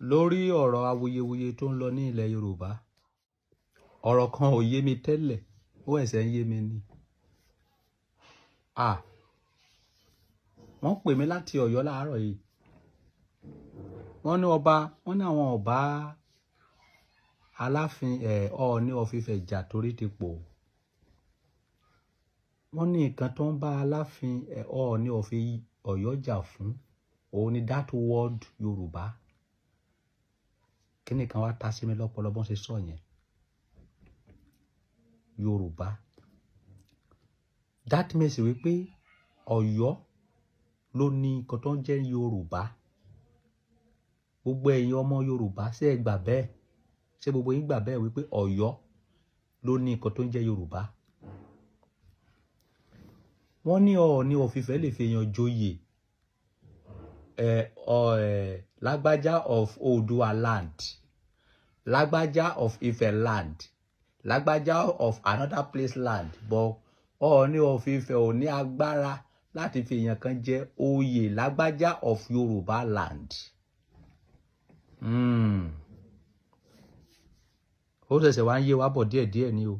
Lórí ọ̀rọ̀ awuyewuye tó ń lọ ní ilẹ̀ Yorùbá, ọ̀rọ̀ kan ò yé mi tẹ́lẹ̀, ó ẹ̀sẹ̀ ń yé mi ni. À, wọ́n pè mí láti Ọ̀yọ́ láàárọ̀ yìí. Wọ́n ní ọba, wọ́n ní àwọn ọba Aláàfin ẹ̀ Ọọ̀ni of Ifẹ̀ jà torí ti pò. Wọ́n ní nǹkan tó ń bá Aláàfin ẹ̀ Ọọ̀ni of Ọ̀yọ́ jà fún, òun ni that word Yorùbá. Kí nìkan wá ta sí mi lọ́pọlọ bọ́n ṣe sọ yẹn? Yorùbá. That means wípé Ọ̀yọ́ ló ní nǹkan tó ń jẹ́ Yorùbá. Gbogbo ẹ̀yin ọmọ Yorùbá, ṣé ẹ gbà bẹ́ẹ̀? Ṣé gbogbo yín gbà bẹ́ẹ̀ wípé Ọ̀yọ́ ló ní nǹkan tó ń jẹ́ Yorùbá? Wọ́n ní Ọọ̀ni of Ifẹ̀ lè fi èèyàn joyè ẹ̀ ọ̀ Lágbájá of Oòduà land, Lágbájá of Ifẹ̀ land, Lágbájá of another place land, but Ọọ̀ni of Ifẹ̀ ò ní agbára láti fi èèyàn kan jẹ oyè Lágbájá of Yorùbá land. Ó ṣẹ̀ṣẹ̀ wá ń yé wa bọ̀ díẹ̀díẹ̀ ni o.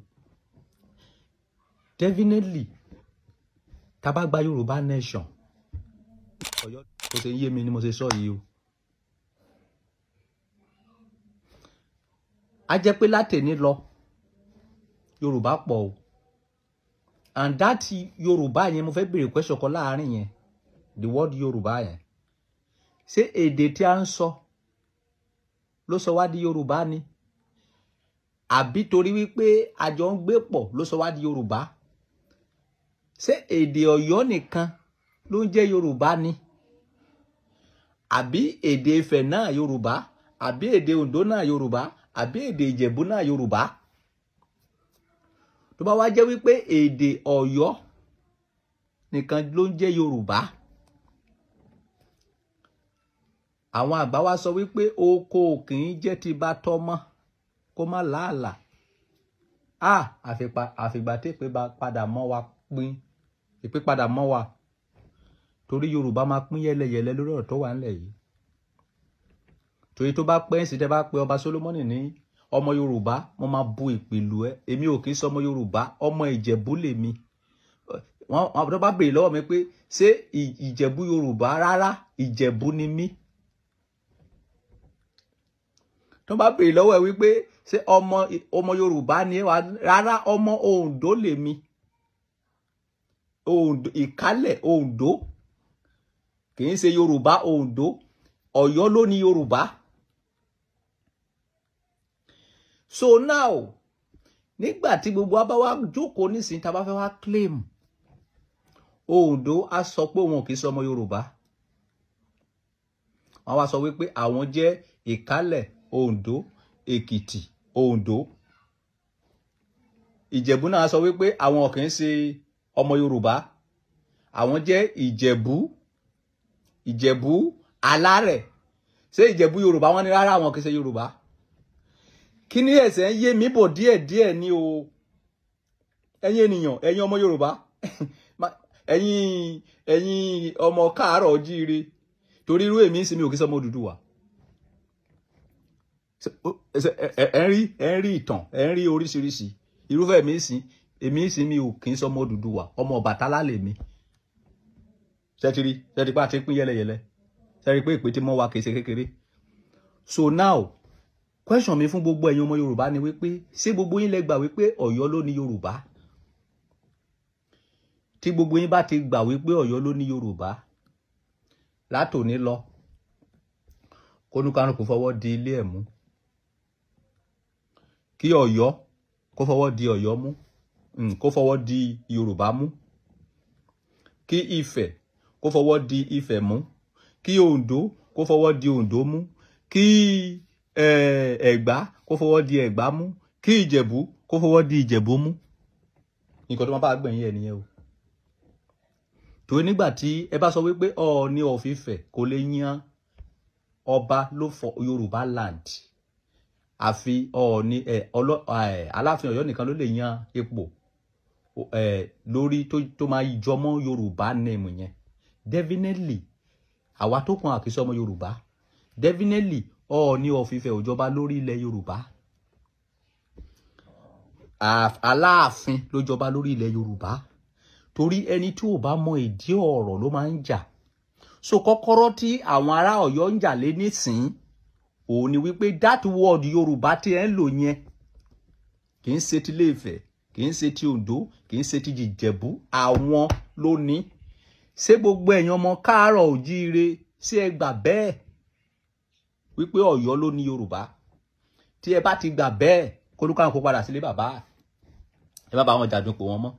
Definitely, tá bá gba Yorùbá nation, Ọ̀yọ́ kò ṣe ń yé mi ni mo ṣe sọ yìí o. A jẹ́ pé látẹ̀ní lọ, Yorùbá pọ̀ o. And that Yorùbá yẹn, mo fẹ́ béèrè question kan láàárín yẹn, the word Yorùbá yẹn. Ṣé èdè tí a ń sọ ló sọ wá di Yorùbá ni? Àbí torí wípé a jọ ń gbé pọ̀ ló sọ wá di Yorùbá? Ṣé èdè Ọ̀yọ́ nìkan ló ń jẹ́ Yorùbá ni? Àbí èdè Ifẹ̀ náà Yorùbá? Àbí èdè Oǹdó náà Yorùbá? Àbí èdè Ìjẹ̀bú náà Yorùbá? Tó bá wá jẹ́ wípé èdè Ọ̀yọ́ nìkan ló ń jẹ́ Yorùbá, àwọn àgbà wa sọ wípé oko kì í jẹ́ ti bá tọ́mọ́ kó má làálàá. Àfìgbà tí ìpè bá padà mọ́ wa pín, ìpè padà mọ́ wa, torí Yorùbá máa pín yẹ́lẹyẹ̀lẹ lórí ọ̀rọ̀ tó wà nílẹ̀ yìí. Torí tó bá pẹ́ sí, tẹ́ bá pe ọba Solomoni ní ọmọ Yorùbá, mo máa bu ìpìlú ẹ. Èmi ò kì í sọ ọmọ Yorùbá, ọmọ Ìjẹ̀bú lèmi. Wọ́n tó bá béèrè lọ́wọ́ mi pé ṣé Ìjẹ̀bú Yorùbá? Rárá, Ìjẹ̀bú ni mí. Tó bá béèrè lọ́wọ́ ẹ wípé ṣé ọmọ Yorùbá ni ẹ wá? Rárá, ọmọ Oǹdó lèmi. Oǹdó, Ìkálẹ̀ Oǹdó, kì í ṣe Yorùbá Oǹdó. Ọ̀yọ́ ló ní Yorùbá. So now, nígbà tí gbogbo wa bá wá jókòó nísìnyí, tá a bá fẹ́ wá claim, Oǹdó á sọ pé òun kì í ṣe ọmọ Yorùbá. Wọ́n wá sọ wípé àwọn jẹ́ Ìkálẹ̀ Oǹdó, Èkìtì Oǹdó. Ìjẹ̀bú náà sọ wípé àwọn kì í ṣe ọmọ Yorùbá, àwọn jẹ́ Ìjẹ̀bú, Ìjẹ̀bú Alárẹ̀. Ṣé Ìjẹ̀bú Yorùbá? Wọ́n ní rárá, àwọn kì í ṣe Yorùbá. Kí ni ẹ̀sẹ̀ ń yé mi bọ̀ díẹ̀díẹ̀ ni o. Ẹ̀yin ènìyàn, ẹ̀yin ọmọ Yorùbá, ẹ̀yin ọmọ káàárọ̀ ojíire, torí irú èmi ń sinmi ò kí sọmọ Odùduwà. Ẹ ń rí ìtàn, ẹ ń rí oríṣiríṣi. Irúfẹ́ èmi ń sin mi ò kí sọmọ Odùduwà, ọmọ Ọbàtálá lèmi. Ṣẹ́tìrí, ṣẹ́tìrí pé a ti pín yẹ́lẹyẹ̀lẹ. Ṣẹ́tìrí pé ìpè tí mọ́ wa kì í ṣe kékeré. So now, question mi fún gbogbo ẹ̀yin ọmọ Yorùbá ni wípé ṣé gbogbo yín lẹ gbà wípé Ọ̀yọ́ ló ní Yorùbá? Tí gbogbo yín bá ti gbà wípé Ọ̀yọ́ ló ní Yorùbá, látòní lọ, kónúkánùkù fọwọ́ di ilé ẹ̀ mú. Kí Ọ̀yọ́ kó fọwọ́ di Ọ̀yọ́ mú, kó fọwọ́ di Yorùbá mú. Kí Ifẹ̀ kó fọwọ́ di Ifẹ̀ mú. Kí Oǹdó kó fọwọ́ di Oǹdó mú. Kí Ẹ̀gbá kó fọwọ́ di Ẹ̀gbá mú. Kí Ìjẹ̀bú kó fọwọ́ di Ìjẹ̀bú mú. Nǹkan tó máa bá gbẹ̀yìn ẹ̀ nìyẹn o. Torí nígbà tí ẹ bá sọ wípé Ọọ̀ni of Ifẹ̀ kò lè yan ọba ló fọ Yorùbá land, àfi Ọọ̀ni Aláàfin Ọ̀yọ́ nìkan ló lè yan ipò lórí tó máa jọmọ́ Yorùbá name yẹn. Definitely, àwa tó kàn àkísọ́ ọmọ Yorùbá, definitely Ọọ̀ni of Ifẹ̀ ò jọba lórí ilẹ̀ Yorùbá. Aláàfin ló jọba lórí ilẹ̀ Yorùbá. Torí ẹni tí ò bá mọ ìdí ọ̀rọ̀ ló máa ń jà. So kọ́kọ́rọ́ tí àwọn ará Ọ̀yọ́ ń jà lé nísìn òun ni wípé that word Yorùbá tí ẹ ń lò yẹn kì í ṣe ti Ilé-Ifẹ̀, kì í ṣe ti Oǹdó, kì í ṣe ti Ìjẹ̀bú, àwọn ló ní. Ṣé gbogbo ẹ̀yin ọmọ káàárọ̀ òjíire ṣé ẹ gbà bẹ́ẹ̀ wípé Ọ̀yọ́ ló ní Yorùbá? Tí ẹ bá ti gbà bẹ́ẹ̀, kólúkàwọn kó padà sílé bàbá ẹ má bá wọn jàdùn pò wọn mọ́,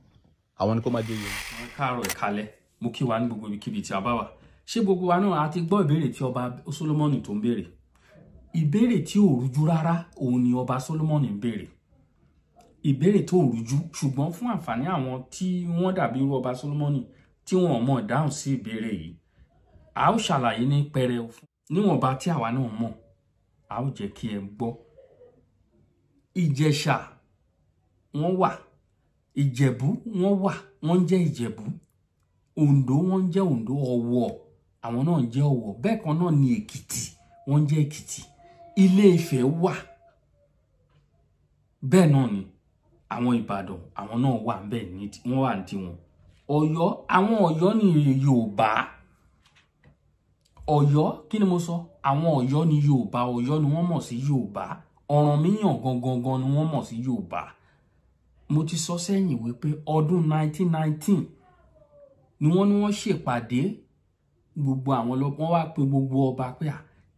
àwọn ni kó má jóye. Káàárọ̀ ìkálẹ̀, mo kí wa ní gbogbo ibikíbi tí a bá wà. Ṣé gbogbo wa náà a ti gbọ́ ìbéèrè tí ọba Solomoni tó ń béèrè? Ìbéèrè tí ò rújú rárá òun ni ọba Solomoni ń béèrè. Ìbéèrè tó rújú, ṣùgbọ́n fún àǹfààní àwọn tí wọ́n dàbí irú ọba Solomoni tí wọ́n mọ̀ dáhùn sí ìbéèrè yìí, a ó ṣàlàyé ní pẹrẹu níwọ̀nba tí àwa náà mọ̀, a ó jẹ́ kí ẹ gbọ́. Ìjẹ̀ṣà wọ́n wà, Ìjẹ̀bú wọ́n wà, wọ́n ń jẹ́ Ìjẹ̀bú, Oǹdó wọ́n ń jẹ́ Oǹdó, Ọ̀wọ̀ àwọn náà ń jẹ́ Ọ̀wọ̀, bẹ́ẹ̀ kan náà ni Èkìtì wọ́n ń jẹ́ Èkìtì, Ilé Ifẹ̀ wà, bẹ́ẹ̀ náà ni àwọn Ìbàdàn àwọn náà wà bẹ́ẹ̀ ní wọ́n wà ní tiwọn. Ọ̀yọ́, àwọn Ọ̀yọ́ ni Yorùbá. Ọ̀yọ́ kí ni mo sọ? Àwọn Ọ̀yọ́ ni Yorùbá, Ọ̀yọ́ ni wọ́n mọ̀ sí Yorùbá, Ọ̀rànmíyàn gangan ni wọ́n mọ̀ sí Yorùbá. Mo ti sọ sẹ́yìn wípé ọdún 1919 ni wọ́n ní wọ́n ṣèpàdé gbogbo àwọn wọ́n wá pe gbogbo ọba pé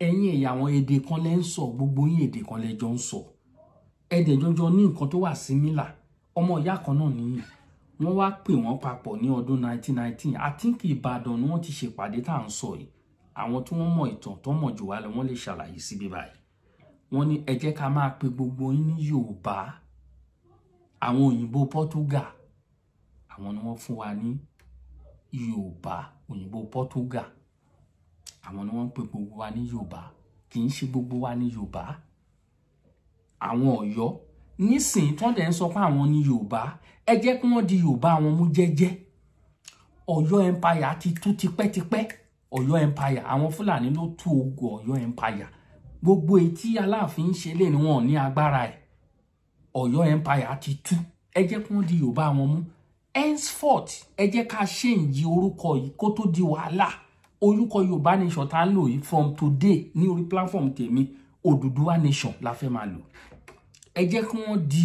ẹ̀yin ẹ̀yà àwọn èdè kan lẹ́ ń sọ, gbogbo yín èdè kan lẹ́ jọ ń sọ, ẹ̀dẹ̀ jọjọ ní nǹkan tó wà símílà, ọmọ ìyá kan náà nìyí. Wọ́n wá pè wọ́n papọ̀ ní ọdún 1919. I think Ìbàdàn ni wọ́n ti ṣèpàdé tá à ń sọ yìí. Àwọn tí wọ́n mọ̀ ìtàn tó mọ̀ jù wá lọ wọ́n lè ṣàlàyé síbí báyìí. Wọ́n ní ẹ jẹ́ ká máa pe gbogbo yín ní Yorùbá. Àwọn òyìnbó Portugal àwọn ni wọ́n fún wa ní Yorùbá, òyìnbó Portugal àwọn ni wọ́n ń pe gbogbo wa ní Yorùbá, kì í ṣe gbogbo wa ní Yorùbá. Àwọn Ọ̀yọ́ nísìnyí tó ń dẹ̀ ń sọ pé àwọn ní Yorùbá, ẹ jẹ́ kí wọ́n di Yorùbá àwọn mú jẹ́jẹ́. Ọ̀yọ́ Empire ti tú tipẹ́tipẹ́. Ọ̀yọ́ Empire àwọn Fúlàní ló tú ogun Ọ̀yọ́ Empire. Gbogbo etí Aláàfin ń ṣe lé ní wọn ní agbára ẹ̀. Ọ̀yọ́ Empire ti tú, ẹ jẹ́ kí wọ́n di Yorùbá wọn mú. Henceforth ẹ jẹ́ ká ṣèǹjì orúkọ yìí kó tó di wàhálà. Orúkọ Yorùbá Nation tá ń lò yìí from today ní orí platform tèmi, Odùduwà Nation la fẹ́ máa lò. Ẹ jẹ́ kí wọ́n di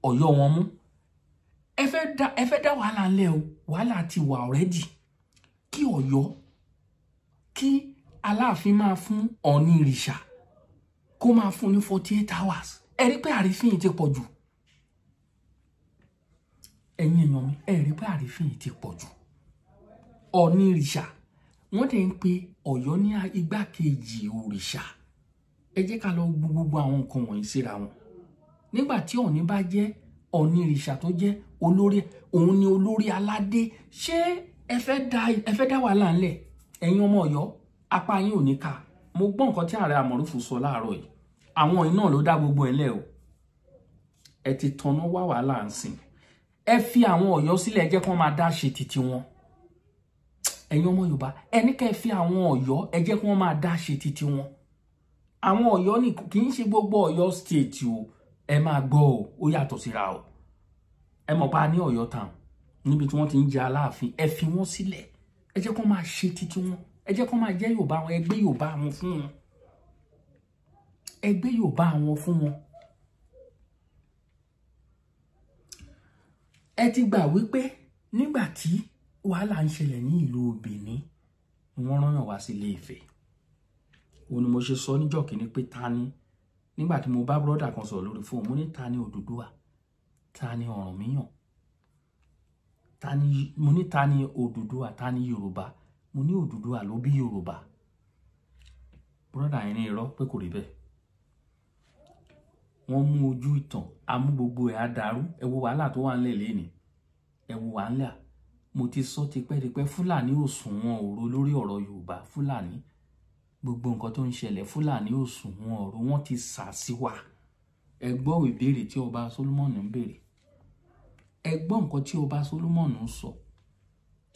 Ọ̀yọ́ wọn mú. Ẹ fẹ́ dá wàhálà ńlẹ̀ o, wàhálà ti wà already. Kí Ọ̀yọ́, kí Aláàfin máa fún Ọọ̀ni ìrìṣà kó máa fún ní 48 hours. Ẹ rí pé àrífín yìí ti pọ̀ jù. Ẹ̀yin èèyàn mi, ẹ rí pé àrífín yìí ti pọ̀ jù. Ọọ̀ni ìrìṣà wọ́n dẹ̀ ń pe Ọ̀yọ́ ní igbákejì òrìṣà. Ẹ jẹ́ ká lọ gbogbo àwọn nǹkan wọ̀nyí síra wọn. Nígbà tí Ọọ̀ni bá jẹ́ Ọọ̀ni ìrìṣà tó jẹ́ olórí, òun ni olórí aládé. Ṣé ẹ fẹ́ dá wàhálà ńlẹ̀? Ẹ̀yin ọmọ Ọ̀yọ́, apá yín ò ní ká. Mo gbọ́ nǹkan tí ààrẹ Àmọ̀rúfù sọ láàárọ̀ yìí. Àwọn iná ló dá gbogbo ẹ̀ lẹ̀ o. Ẹ ti tanná wá wàhálà ń sìn. Ẹ fi àwọn Ọ̀yọ́ sílẹ̀, ẹ jẹ́ kí wọ́n máa dá ṣe titi wọn. Ẹ̀yin ọmọ Yorùbá, ẹ ní kẹ́ fi àwọn Ọ̀yọ́, ẹ jẹ́ kí wọ́n máa dá ṣe titi wọn. Àwọn Ọ̀yọ́ ní kì í ṣe gbogbo Ọ̀yọ́ state o. Ẹ máa gbọ́ o, ó yàtọ̀ síra o. Ẹ mọ̀ pa ní Ọ̀yọ́ town níbi tí wọ́n ti ń jẹ Aláàfin, ẹ fi wọ́n sílẹ̀. Ẹ jẹ́ kí wọ́n máa ṣe titi wọn. Ẹ jẹ́ kí wọ́n máa jẹ́ Yorùbá wọn, ẹ gbé Yorùbá wọn fún wọn. Ẹ gbé Yorùbá wọn fún wọn. Ẹ ti gbà wípé nígbà tí wàhálà ń ṣẹlẹ̀ ní ìlú Benin, wọ́n rán yàn wá sí Ilé Ifẹ̀. Òun ni mo ṣe sọ níjọ́ kìíní pé ta ni, nígbà tí mo bá bírọ́dà kan sọ̀rọ̀ lórí fóònù, mo ní ta ni Odùduwà, ta ni Ọ̀rànmíyàn, ta ni, mo ní ta ni Odùduwà, ta ni Yorùbá, mo ní Odùduwà ló bí Yorùbá. Bírọ́dà yẹn ní irọ́ pé kò rí bẹ́ẹ̀. Wọ́n mú ojú ìtàn, a mú gbogbo ẹ̀ á dàrú. Ẹ wo wàhálà tó wà ńlẹ̀ lénìí, ẹ wo wàhálà. Mo ti sọ tipẹ́tipẹ́, Fúlàní ò sùn wọn ò ro lórí ọ̀rọ̀ Yorùbá. Fúlàní, gbogbo nǹkan tó ń ṣẹlẹ̀, Fúlàní ò sùn wọn ò ro, wọ́n ti sà sí wa. Ẹ gbọ́ ìbéèrè tí ọba Solomoni ń béèrè. Ẹ gbọ́ nǹkan tí ọba Solomoni ń sọ.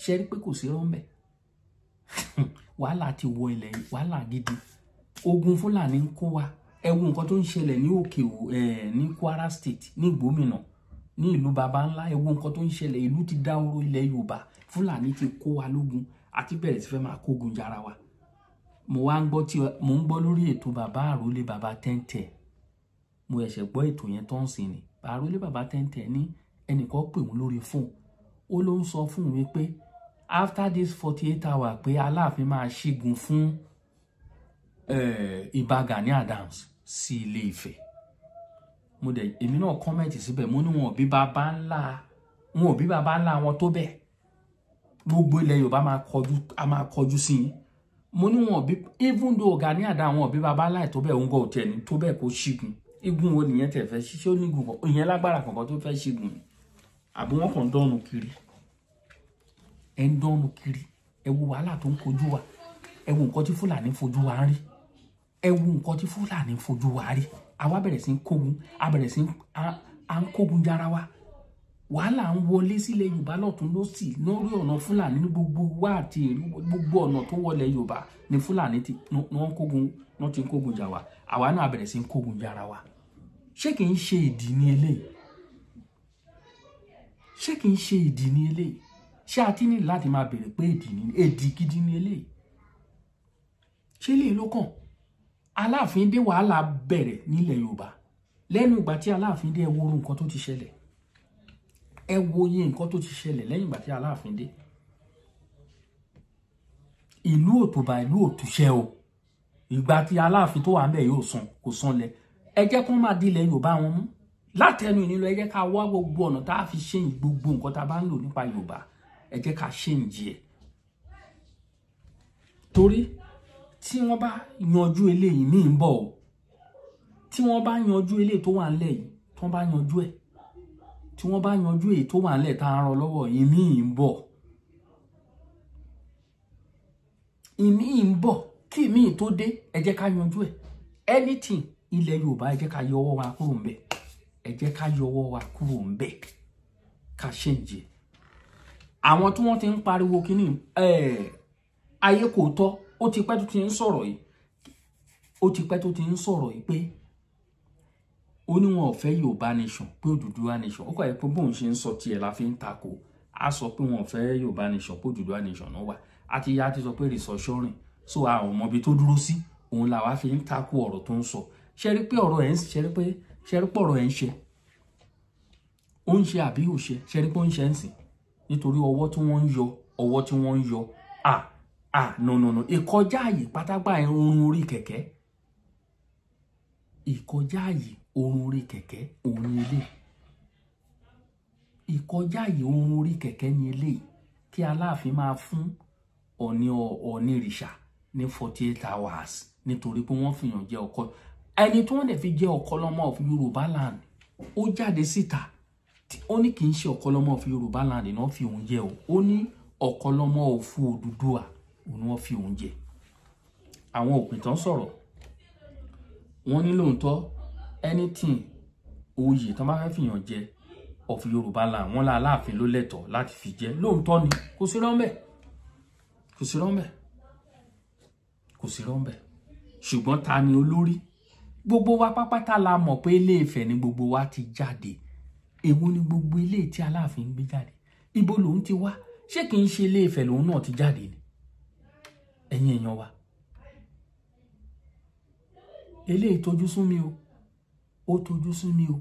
Ṣe rí pé kò sí rọ́ńbẹ́? Wàhálà ti wọ ilẹ̀, wàhálà gidi. Ogun Fúlàní ń kó wa. Ẹ wo nǹkan tó ń ṣẹlẹ̀ ní òkè ní Kwara State, ní Ìgbómìnà, ní ìlú baba ńlá. Ẹ wo nǹkan tó ń ṣẹlẹ̀. Ìlú ti dáhóró ilẹ̀ Yorùbá. Fúlàní ti kó wa lógun àti bẹ̀rẹ̀ sí fẹ́ máa kógun jara wa. Mo wá ń gbọ́ tí mo ń gbọ́ lórí ètò bàbá àrólé bàbá tẹ́ńtẹ̀. Mo ẹ̀ṣẹ̀ gbọ́ ètò yẹn tó ń sìn ni. Àrólé bàbá tẹ́ńtẹ̀ ní ẹnìkan pè wọ́n lórí fóònù. Ó ló ń sọ fún mi pé after this 48 hours pé Aláàfin máa ṣígun fún Ìbà Gani Adams sí Ilé Ifẹ̀. Mo dẹ̀ èmi náà kọ́mẹ̀tì síbẹ̀, mo ní wọn ò bí bàbá ńlá, wọn ò bí bàbá ńlá wọn tó bẹ́ẹ̀. Gbogbo ilẹ̀ Yorùbá a máa kọjú sí yín. Mo ní wọn ò bí, even though Gani Adams wọn ò bí bàbá ńlá ẹ̀ tó bẹ́ẹ̀, òun gan ò tiẹ̀ ní tó bẹ́ẹ̀ kó ṣígun. Igun wo nìyẹn tẹ̀ fẹ́ ṣí? Ṣé ó ní igun kan? Ìyẹn lágbára kankan tó fẹ́ ṣígun ni? Àbí wọ́n kàn ń dánnu kiri? Ẹ ń dánnu kiri. Ẹ wo wàhálà tó ń kojú wa. Ẹ wo nǹkan tí Fúlàní fojú wa rí. Ẹ wo nǹkan tí Fúlàní fojú wa rí. Àwa bẹ̀rẹ̀ sí ń kógun, a bẹ̀rẹ̀ sí ń kógun jára wa. Wàhálà ń wọlé sílẹ̀ Yorùbá lọ́tún lọ́sì lórí ọ̀nà Fúlàní ní gbogbo wa àti èrú, gbogbo ọ̀nà tó wọlé Yorùbá ní Fúlàní tí wọ́n kógun, wọ́n ti ń kógun jà wá. Àwa náà bẹ̀rẹ̀ sí ń kógun jára wa. Ṣé kì í ṣe ìdí ní eléyìí? Ṣé kì í ṣe ìdí ní eléyìí? Ṣé a ti ní láti máa béèrè pé ìdí ní èdì gidi ní eléyìí? Ṣé eléyìí ló kàn? Aláàfin dé, wàhálà bẹ̀rẹ̀ nílẹ̀ Yorùbá. Lẹ́nu ìgbà tí Aláàfin dé, ẹ wo orú nǹkan tó ti ṣẹlẹ̀. Ẹ wo iye nǹkan tó ti ṣẹlẹ̀ lẹ́yìn ìgbà tí Aláàfin dé. Ìlú òtòbà, ìlú òtúṣẹ́ o. Ìgbà tí Aláàfin tó wà ń bẹ̀ yóò san, kò sanlẹ̀. Ẹ jẹ́ kó máa di ilẹ̀ Yorùbá wọn mú. Látẹnu ìnílò, ẹ jẹ́ ká wá gbogbo ọ̀nà tá a fi ṣe gbogbo nǹkan tá a bá ń lò nípa Yorùbá. Ẹ jẹ́ ká ṣe ń jí ẹ̀. Torí tí wọ́n bá yanjú eléyìí ní ń bọ̀ o. Tí wọ́n bá yanjú eléyìí tó wà ńlẹ̀ yìí, tí wọ́n bá yanjú ẹ̀. Tí wọ́n bá yanjú èyí tó wà ńlẹ̀ tá a rán lọ́wọ́, ìmí ń bọ̀. Ìmí ń bọ̀. Kí ìmí tó dé, ẹ jẹ́ ká yanjú ẹ̀. Anything ilẹ̀ Yorùbá, ẹ jẹ́ ká yọ ọwọ́ wa kúrò ńbẹ̀. Ẹ jẹ́ ká yọ ọwọ́ wa kúrò ńbẹ̀. Ká ṣe ń jẹ. Àwọn tí wọ́n ti ń pariwo kíní, ayé kò tọ́, ó ti pẹ́ tó ti ń sọ̀rọ̀ yìí. Ó ti pẹ́ tó ti ń sọ̀rọ̀ yìí pé ó ní wọn ò fẹ́ Yorùbá nation, pé Odùduwà nation. Ó kọ̀ ẹ́ pé bóun ṣe ń sọ tiẹ̀ la fi ń takò. A sọ pé wọn ò fẹ́ Yorùbá nation, pé Odùduwà nation náà wà. Àti ya ti sọ pé restructuring. So a ò mọ ibi tó dúró sí. Òun làwa fi ń takò ọ̀rọ̀ tó ń sọ. Ṣé rí pé ọ̀rọ̀ ẹ̀ ń ṣe, ṣé rí pé ọ̀rọ̀ ẹ̀ ń ṣe? Ó ń ṣe àbí ò ṣe? Ṣé rí pé ó ń ṣe ń sìn? Nítorí ọwọ́ tí wọ́n ń yọ, ọwọ́ tí wọ́n ń yọ. No no no. Ìkọjá àyè pátápá orun orí kẹ̀kẹ́. Ìkọjá àyè orun orí kẹ̀kẹ́ òun ni eléyìí. Ìkọjá àyè orun orí kẹ̀kẹ́ ni eléyìí. Kí Aláàfin máa fún Ọ̀ọ̀ni Ọ̀ọ̀nìrìṣà ní 48 hours nítorí pé wọ́n fìyàn jẹ ọkọ. Ẹni tí wọ́n dẹ̀ fi jẹ́ Ọ̀kọ́lọ́mọ of Yorùbá land, ó jáde síta. Ó ní kì í ṣe Ọ̀kọ́lọ́mọ of Yorùbá land náà fi òun jẹ o. Ó ní Ọ̀kọ́lọ́mọ of Odùduwà òun ni wọ́n fi òun jẹ. Àwọn òpìtàn sọ̀rọ̀. Wọ́n ní lóòótọ́ anything oyè tán bá fẹ́ fìyàn jẹ of Yorùbá land, wọ́n lá Aláàfin ló lẹ́tọ̀ọ́ láti fi jẹ. Lóòótọ́ ni, kò sí rọ́ńbẹ̀. Kò sí rọ́ńbẹ̀. Kò sí rọ́ńbẹ̀. Ṣùgbọ́n ta ni olórí? Gbogbo wa pápátá la mọ̀ pé Ilé Ifẹ̀ ni gbogbo wa ti jáde. Èwo ni gbogbo ilé tí Aláàfin ń gbé jáde? Ibo lòun ti wá? Ṣé kì í ṣe Ilé Ifẹ̀ lòun náà ti jáde ni? Ẹ̀yin èèyàn wa. Eléyìí tójú sún mi o. Ó tójú sún mi o.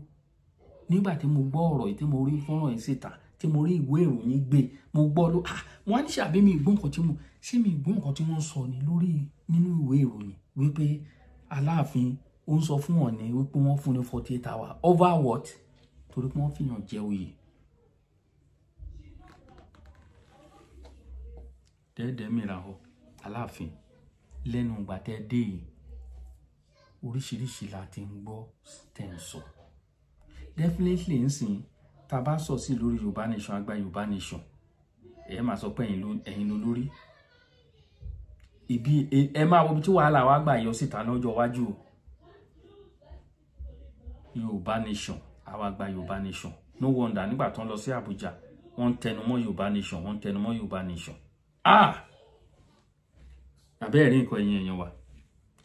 Nígbà tí mo gbọ́ ọ̀rọ̀ yìí, tí mo rí fọ́nrán yìí síta, tí mo rí ìwé ìròyìn gbé, mo gbọ́ ló, wọ́n á ní ṣàbí mi ìgbọ́ nǹkan tí mo, ṣé mi ìgbọ́ nǹkan tí wọ́n sọ ni lórí nínú ìwé ìròyìn wípé Aláàfin ó ń sọ fún Ọ̀ọ̀ni wípé wọ́n fún ní 48 hours over what? Torí pé wọ́n fìyàn jẹ oyè. Dẹ́ẹ̀dẹ́ mìíràn họ Aláàfin lẹ́nu ìgbà tẹ́ dé yìí, oríṣiríṣi la ti ń gbọ́ tẹ̀ ń sọ. Definitely nsìn tá a bá sọ sí lórí Yorùbá nation, àgbà Yorùbá nation, ẹ máa sọ pé ẹ̀yin ló lórí. Ibi ẹ máa wo ibi tí wàhálà wa gbà yọ síta lọ́jọ́ iwájú o. Yorùbá nation, àwa gba Yorùbá nation. No wonder nígbà tó ń lọ sí Àbújá, wọ́n ń tẹnumọ́ Yorùbá nation, wọ́n ń tẹnumọ́ Yorùbá nation. Ah! Àbẹ́ ẹ̀rí nǹkan ẹ̀yin èèyàn wa.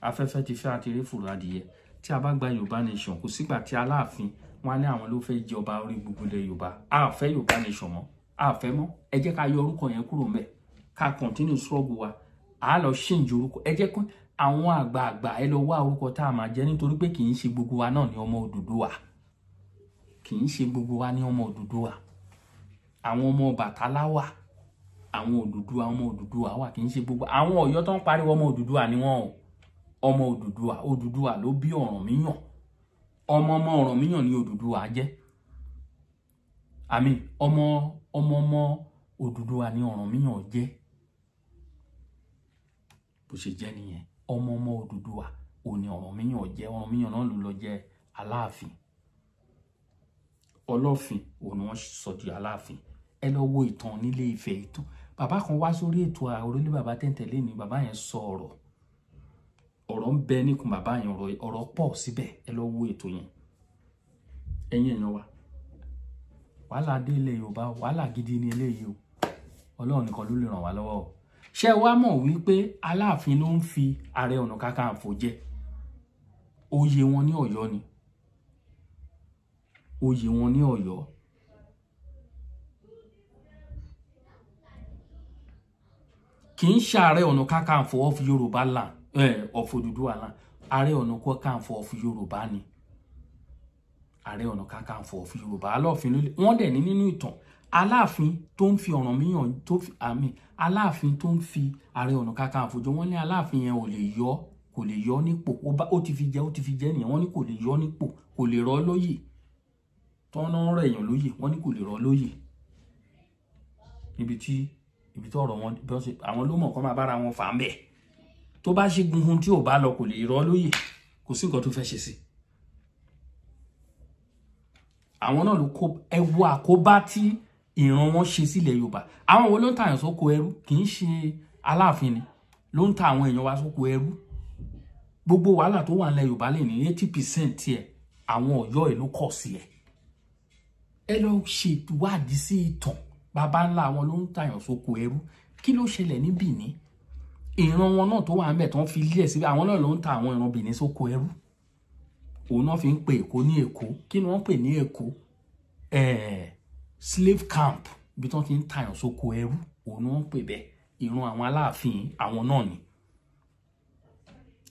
Afẹ́fẹ́ ti fẹ́ àti rí fùrọ̀ adìyẹ. Tí a bá gba Yorùbá nation, kò sígbà tí Aláàfin wọn ní àwọn ló fẹ́ jẹ ọba orí gbogbo ilẹ̀ Yorùbá. A fẹ́ Yorùbá nation mọ́, a fẹ́ mọ́. Ẹ jẹ́ ká yọ orúkọ yẹn kúrò ńbẹ̀, ká continue struggle wa. A lọ change orúkọ. Ẹ jẹ́ kó àwọn àgbààgbà ẹ lọ wá orúkọ tá a máa jẹ, nítorí pé kì í ṣe gbogbo wa náà ní ọmọ Odùduwà. Kì í ṣe gbogbo wa ní ọmọ Odùduwà. Àwọn ọmọ Ọbàtálá wà, àwọn Odùduwà, ọmọ Odùduwà wà. Kì í ṣe gbogbo àwọn Ọ̀yọ́ tó ń pariwo ọmọ Odùduwà ni wọ́n o. Ọmọ Odùduwà, Odùduwà ló bí Ọ̀rànmíyàn. Ọmọ ọmọ Ọ̀rànmíyàn ni Odùduwà jẹ́. Àmì ọmọ ọmọ ọmọ Odùduwà ni Ọ̀rànmíyàn jẹ́. Bó ṣe jẹ́ nìyẹn. Ọmọ ọmọ Odùduwà òní Ọ̀rànmíyàn jẹ́. Ọ̀rànmíyàn náà ló lọ jẹ́ Aláàfin. Ọlọ́fin òun wọ́n sọ di Aláàfin. Ẹ lọ wo ìtàn nílé Ifẹ̀. Ìtàn bàbá kan wá sórí ètò Àrólé Bàbá Tẹ̀ǹtẹ̀lé ni bàbá yẹn sọ ọ̀rọ̀. Ọ̀rọ̀ ń bẹ níkùn bàbá yẹn, ọ̀rọ̀ pọ̀ síbẹ̀. Ẹ lọ wo ètò yẹn. Ẹ̀yin èèyàn wa, wàhálà dé ilẹ̀ Yorùbá, wàhálà gidi ni eléyìí o. Ọlọ́run nìkan ló lè ràn wá lọ́wọ́ o. Ṣé wàá mọ̀ wípé Aláàfin ló ń fi Ààrẹ Ọ̀nà Kakanfò jẹ? Oyè wọn ní Ọ̀yọ́ ni. Oyè wọn ní Ọ̀yọ́. Kì í ṣe Ààrẹ Ọ̀nà Kakanfò of Yorùbá land, of Odùduwà land. Ààrẹ Ọ̀nà Kakanfò of Yorùbá ni. Ààrẹ Ọ̀nà Kakanfò of Yorùbá. Aláàfin ló lè wọ́n dẹ̀ ní nínú ìtàn. Aláàfin tó ń fi Ọ̀rànmíyàn tó fi àmì Aláàfin tó ń fi Ààrẹ Ọ̀nà Kakanfò jọ, wọ́n ní Aláàfin yẹn ò lè yọ, kò lè yọ nípò. Ó ti fi jẹ, ó ti fi jẹ nìyẹn. Wọ́n ní kò lè yọ nípò, kò lè rọ lóyè. Tọ́nà rẹ̀ èèyàn lóyè, wọ́n ní kò lè rọ lóyè. Níbi tí ibi tó ọ̀rọ̀ wọn bí wọ́n ṣe, àwọn ló mọ̀ kọ́ máa bára wọn fà ń bẹ̀. Tó bá ṣe gungun tí ò bá lọ, kò lè rọ lóyè. Kò sí nǹkan tó fẹ́ ṣe sí. Àwọn náà ló kó ẹwu àkóbá tí ìran wọn ṣe sílẹ̀ Yorùbá. Àwọn wo ló ń ta èèyàn sóko ẹrú? Kì í ṣe Aláàfin ni ló ń ta àwọn èèyàn wa sóko ẹrú. Gbogbo wàhálà tó wà nílẹ̀ Yorùbá lè ní 80% tiẹ̀ àwọn Ọ̀yọ́ ìlú kọ̀ sí ẹ̀. Ẹ lọ ṣèwádìí sí ìtàn. Bàbá ńlá wọn ló ń tàyàn sóko ẹrú. Kí ló ṣẹlẹ̀ ní Bìní? Ìran wọn náà tó wà ńbẹ̀ tó ń fi ilé ẹ̀ síbẹ̀, àwọn náà ló ń ta àwọn ìran Bìní sóko ẹrú. Òun náà fi ń pe Èkó ní Èkó. Kí ni wọ́n pè ní Èkó? Slave camp, ibi tí wọ́n ti ń tàyàn sóko ẹrú, òun ni wọ́n pè bẹ́ẹ̀. Ìran àwọn Aláàfin àwọn náà ni.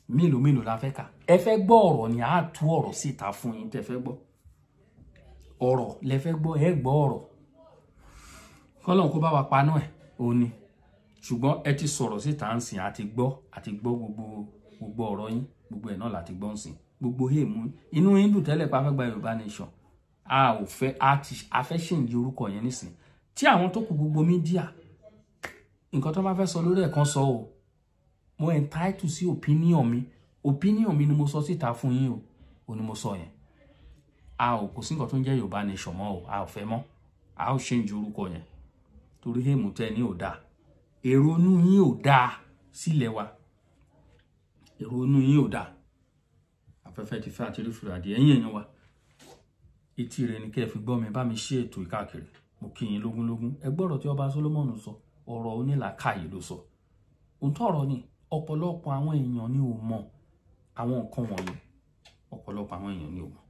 Mélòó mélòó la fẹ́ kà? Ẹ fẹ́ gbọ́ ọ̀rọ̀ ni, a tú ọ̀rọ̀ síta fún yín tẹ́ fẹ́ gbọ́. Ọ̀rọ̀ lẹ fẹ́ gbọ́, ẹ gbọ́ ọ̀rọ̀. Kọ́lọ́n kó bá wa paná ẹ̀ òun ni. Ṣùgbọ́n ẹ ti sọ̀rọ̀ síta ń sìn, àti gbọ́, àti gbọ́ gbogbo ọ̀rọ̀ yín, gbogbo ẹ̀ náà láti gbọ́ ń sìn. Gbogbo èèmù inú yín dùn tẹ́lẹ̀ pa fẹ́ gba Yorùbá nation. A ò fẹ́, a fẹ́ ṣèǹdí orúkọ yẹn nísìn. Tí àwọn tó kù gbogbo mídíà, nǹkan tó bá fẹ́ sọ lórí ẹ̀ kan sọ o. Mo entitled sí opinion mi. Opinion mi ni mo sọ síta fún yín o. Òun ni mo sọ yẹn. A ò, kò sí nǹkan tó ń jẹ́ Yorùbá nation mọ́ o. A ò fẹ́ mọ́. A ó ṣèǹdí orúkọ yẹn. Torí èèmù tẹ́ ní ò dáa. Èrò inú yín ò dáa sílẹ̀ wa. Èrò inú yín ò dáa. Afẹ́fẹ́ ti fẹ́ àti rí fìrà adìẹ. Ẹ̀yin èèyàn wa, etí rẹ ni kẹ́ ẹ fi gbọ́ mi, bá mi ṣe ètò ìkáàkiri. Mo kí yín lógúnlógún. Ẹ gbọ́rọ̀ tí ọba Solomoni sọ, ọ̀rọ̀ onílàákàyè ló sọ. Òǹtọ̀ ọ̀rọ̀ ni ọ̀pọ̀lọpọ̀ àwọn èèyàn ni ò mọ̀ àwọn nǹkan wọ̀nyí. Ọ̀pọ̀lọpọ̀ àwọn èèyàn ni ò mọ̀.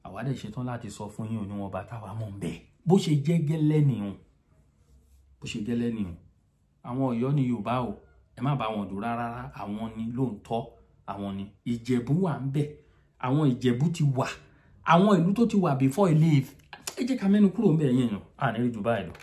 Àwa dẹ̀ ṣetán láti sọ fún yín oníwọ̀nba táwa mọ̀ ń bẹ̀. Bó ṣe jẹ́ gẹ́lẹ́ nìhun. Bó ṣe gẹ́lẹ́ nìhun. Àwọn Ọ̀yọ́ ni Yorùbá o. Ẹ má bá wọn dùn rárá. Àwọn ni lóòótọ́. Àwọn ni Ìjẹ̀bú wà ń bẹ̀. Àwọn Ìjẹ̀bú ti wà. Àwọn ìlú tó ti wà before Ilé Ifẹ̀. Ẹ jẹ́ ká mẹ́nu kúrò ń bẹ̀ yẹn yàn. À ní rí jù báyìí lọ.